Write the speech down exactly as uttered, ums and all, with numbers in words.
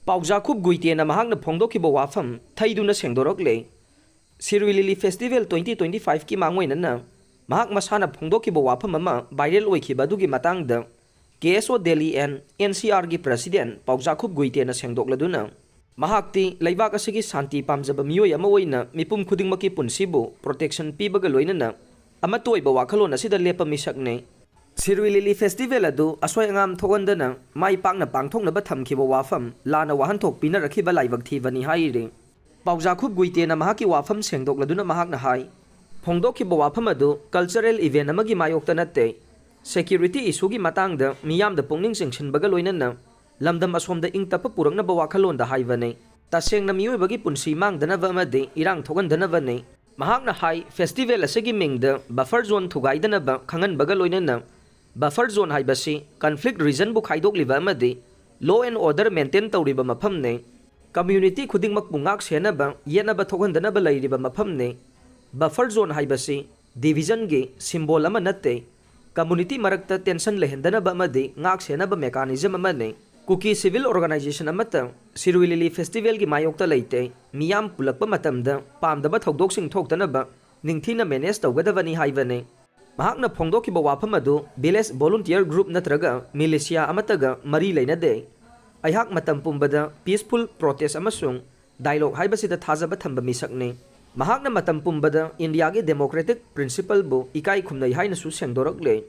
ꯄꯥꯎꯖꯥꯈꯨꯞ ꯒꯨꯏꯇꯦꯅ ꯃꯍꯥꯛꯅ ꯐꯣꯡꯗꯣꯛꯈꯤꯕ ꯋꯥꯐꯝ ꯊꯩꯗꯨꯅ ꯁꯦꯡꯗꯣꯔꯛꯂꯦ꯫ ꯁꯤꯔꯨꯏ ꯂꯤꯂꯤ festival twenty twenty five ꯀꯤ ꯃꯥꯡꯑꯣꯏꯅꯅ ꯃꯍꯥꯛ ꯃꯁꯥꯅ ꯐꯣꯡꯗꯣꯛꯈꯤꯕ ꯋꯥꯐꯝ ꯑꯃ ꯚꯥꯏꯔꯦꯜ ꯑꯣꯏꯈꯤꯕ ꯑꯗꯨꯒꯤ ꯃꯇꯥꯡꯗ ꯀꯦ ꯑꯦꯁ ꯑꯣ Delhi and N C ꯑꯥꯔꯒꯤ president ꯄꯥꯎꯖꯥꯈꯨꯞ ꯒꯨꯏꯇꯦꯅ ꯁꯦꯡꯗꯣꯛꯂꯗꯨꯅ, ꯃꯍꯥꯛꯇꯤ ꯂꯩꯕꯥꯛ ꯑꯁꯤꯒꯤ ꯁꯥꯟꯇꯤ ꯄꯥꯝꯖꯕ ꯃꯤꯑꯣꯏ ꯑꯃ ꯑꯣꯏꯅ ꯃꯤꯄꯨꯝ ꯈꯨꯗꯤꯡꯃꯛꯀꯤ ꯄꯨꯟꯁꯤꯕꯨ ꯄ꯭ꯔꯣꯇꯦꯛꯁꯟ ꯄꯤꯕꯒ ꯂꯣꯏꯅꯅ ꯑꯃꯠꯇ ꯑꯣꯏꯕ ꯋꯥꯈꯜꯂꯣꯟ ꯑꯁꯤꯗ ꯂꯦꯞꯄ ꯃꯤꯁꯛꯅꯤ꯫ ꯁꯤꯔꯨꯏ ꯂꯤꯂꯤ ꯐꯦꯁꯇꯤꯚꯦꯜ ꯑꯗꯨ ꯑꯁꯣꯏ ꯑꯉꯥꯝ ꯊꯣꯛꯍꯟꯗꯅ ꯃꯥꯏ ꯄꯥꯛꯅ ꯄꯥꯡꯊꯣꯛꯅꯕ ꯊꯝꯈꯤꯕ ꯋꯥꯐꯝ ꯂꯥꯟꯅ ꯋꯥꯍꯟꯊꯣꯛ ꯄꯤꯅꯔꯛꯈꯤꯕ ꯂꯥꯏꯕꯛ ꯊꯤꯕꯅꯤ ꯍꯥꯏꯔꯤ꯫ ꯄꯥꯎꯖꯥꯈꯨꯞ ꯒꯨꯏꯇꯦꯅ ꯃꯍꯥꯛꯀꯤ ꯋꯥꯐꯝ ꯁꯦꯡꯗꯣꯛꯂꯗꯨꯅ ꯃꯍꯥꯛꯅ ꯍꯥꯏ, ꯐꯣꯡꯗꯣꯛꯈꯤꯕ ꯋꯥꯐꯝ ꯑꯗꯨ ꯀꯜꯆꯔꯦꯜ ꯏꯚꯦꯟ ꯑꯃꯒꯤ ꯃꯥꯌꯣꯛꯇ ꯅꯠꯇꯦ꯫ ꯁꯦꯀ꯭ꯌꯨꯔꯤꯇꯤ ꯏꯁꯨꯒꯤ ꯃꯇꯥꯡꯗ ꯃꯤꯌꯥꯝꯗ ꯄꯨꯛꯅꯤꯡ ꯆꯤꯡꯁꯤꯟꯕꯒ ꯂꯣꯏꯅꯅ ꯂꯝꯗꯝ ꯑꯁꯣꯝꯗ ꯏꯪ ꯇꯞꯄ ꯄꯨꯔꯛꯅꯕ ꯋꯥꯈꯜꯂꯣꯟꯗ ꯍꯥꯏꯕꯅꯤ꯫ ꯇꯁꯦꯡꯅ ꯃꯤꯑꯣꯏꯕꯒꯤ ꯄꯨꯟꯁꯤ ꯃꯥꯡꯗꯅꯕ ꯑꯃꯗꯤ ꯏꯔꯥꯡ ꯊꯣꯛꯍꯟꯗꯅꯕꯅꯤ꯫ ꯃꯍꯥꯛꯅ ꯍꯥꯏ, ꯐꯦꯁꯇꯤꯚꯦꯜ ꯑꯁꯤꯒꯤ ꯃꯤꯡꯗ ꯕꯐꯔ ꯖꯣꯟ ꯊꯨꯒꯥꯏꯗꯅꯕ ꯈꯪꯍꯟꯕꯒ ꯂꯣꯏꯅꯅ, ꯕꯐꯔ ꯖꯣꯟ ꯍꯥꯏꯕꯁꯤ ꯀꯟꯐ꯭ꯂꯤꯛ ꯔꯤꯖꯟꯕꯨ ꯈꯥꯏꯗꯣꯛꯂꯤꯕ ꯑꯃꯗꯤ ꯂꯣ ꯑꯦꯟ ꯑꯣꯔꯗꯔ ꯃꯦꯟꯇꯦꯟ ꯇꯧꯔꯤꯕ ꯃꯐꯝꯅꯤ꯫ ꯀꯝꯃ꯭ꯌꯨꯅꯤꯇꯤ ꯈꯨꯗꯤꯡꯃꯛꯄꯨ ꯉꯥꯛ ꯁꯦꯟꯅꯕ, ꯌꯦꯠꯅꯕ ꯊꯣꯛꯍꯟꯗꯅꯕ ꯂꯩꯔꯤꯕ ꯃꯐꯝꯅꯤ꯫ ꯕꯐꯔ ꯖꯣꯟ ꯍꯥꯏꯕꯁꯤ ꯗꯤꯚꯤꯖꯟꯒꯤ ꯁꯤꯝꯕꯣꯜ ꯑꯃ ꯅꯠꯇꯦ꯫ ꯀꯝꯃ꯭ꯌꯨꯅꯤꯇꯤ ꯃꯔꯛꯇ ꯇꯦꯟꯁꯟ ꯂꯩꯍꯟꯗꯅꯕ ꯑꯃꯗꯤ ꯉꯥꯛ ꯁꯦꯟꯅꯕ ꯃꯦꯀꯥꯅꯤꯖꯝ ꯑꯃꯅꯤ꯫ ꯀꯨꯀꯤ ꯁꯤꯚꯤꯜ ꯑꯣꯔꯒꯅꯥꯏꯖꯦꯁꯟ ꯑꯃꯠꯇ ꯁꯤꯔꯨꯏ ꯂꯤꯂꯤ ꯐꯦꯁꯇꯤꯚꯦꯜꯒꯤ ꯃꯥꯌꯣꯛꯇ ꯂꯩꯇꯦ꯫ ꯃꯤꯌꯥꯝ ꯄꯨꯜꯂꯛꯄ ꯃꯇꯝꯗ ꯄꯥꯝꯗꯕ ꯊꯧꯗꯣꯛꯁꯤꯡ ꯊꯣꯛꯇꯅꯕ ꯅꯤꯡꯊꯤꯅ ꯃꯦꯅꯦꯖ ꯇꯧꯒꯗꯕꯅꯤ ꯍꯥꯏꯕꯅꯤ꯫ ꯃꯍꯥꯛꯅ ꯐꯣꯡꯗꯣꯛꯈꯤꯕ ꯋꯥꯐꯝ ꯑꯗꯨ ꯚꯤꯂꯦꯖ ꯚꯣꯂꯨꯟꯇꯤꯌꯔ ꯒ꯭ꯔꯨꯞ ꯅꯠꯇ꯭ꯔꯒ ꯃꯤꯂꯤꯁꯤꯌꯥ ꯑꯃꯠꯇꯒ ꯃꯔꯤ ꯂꯩꯅꯗꯦ꯫ ꯑꯩꯍꯥꯛ ꯃꯇꯝ ꯄꯨꯝꯕꯗ ꯄꯤꯁꯐꯨꯜ ꯄ꯭ꯔꯣꯇꯦꯁ ꯑꯃꯁꯨꯡ ꯗꯥꯏꯂꯣꯒ ꯍꯥꯏꯕꯁꯤꯗ ꯊꯥꯖꯕ ꯊꯝꯕ ꯃꯤꯁꯛꯅꯤ꯫ ꯃꯍꯥꯛꯅ ꯃꯇꯝ ꯄꯨꯝꯕꯗ ꯏꯟꯗꯤꯌꯥꯒꯤ ꯗꯦꯃꯣꯀ꯭ꯔꯦꯇꯤꯛ ꯄ꯭ꯔꯤꯟꯁꯤꯄꯜꯕꯨ ꯏꯀꯥꯏ ꯈꯨꯝꯅꯩ ꯍꯥꯏꯅꯁꯨ ꯁꯦꯡꯗꯣꯔꯛꯂꯦ꯫